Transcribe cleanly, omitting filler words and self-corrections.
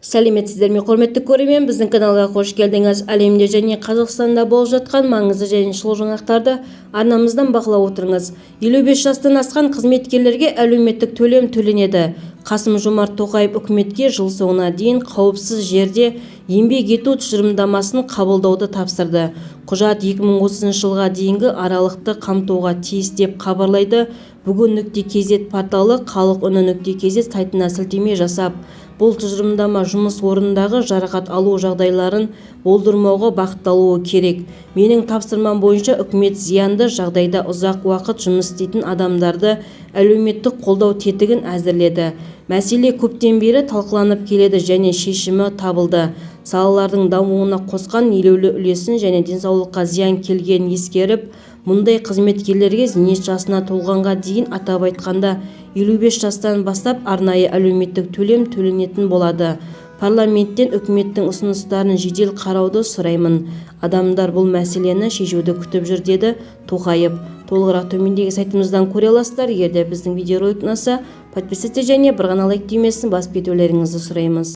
Сәлеметсіздер ме, құрметті көрермен! Біздің каналға қош келдіңіз! Әлемде және Қазақстанда болып жатқан маңызды және шұғыл жаңалықтарды арнамыздан бақылап отырыңыз. 55 жастан асқан қызметкерлерге әлеуметтік төлем төленеді. Қасым-Жомарт Тоқаев үкіметке жыл соңына дейін қауіпсіз жерде еңбек ету тұжырымдамасын қабылдауды тапсырды. Құжат 2030 жылға дейінгі аралықты қамтуға тиіс, деп хабарлайды бүгін нүкте kz порталы Халық үні нүкте kz сайтына сілтеме жасап. Бұл тұжырымдама жұмыс орнындағы жарақат алу жағдайларын болдырмауға бағытталуы керек. Менің тапсырмам бойынша үкімет зиянды жағдайда ұзақ уақыт жұмыс істейтін адамдарды әлеуметтік қолдау тетігін әзірледі. Мәселе көптен бері талқыланып келеді және шешімі табылды. Салалардың дамуына қосқан елеулі үлесін және денсаулыққа зиян келгенін ескеріп, мұндай қызметкерлерге зейнет жасына толғанға дейін, атап айтқанда, 55 жастан бастап арнайы әлеуметтік төлем төленетін болады. Парламенттен үкіметтің ұсыныстарын жедел қарауды сұраймын. Адамдар бұл мәселені шешуді күтіп жүр, деді Тоқаев. Толығырақ төмендегі сайтымыздан көре аласыздар. Егер де біздің видеоролик ұнаса, подписаться және бір ғана лайк түймесін басып кетулеріңізді сұраймыз.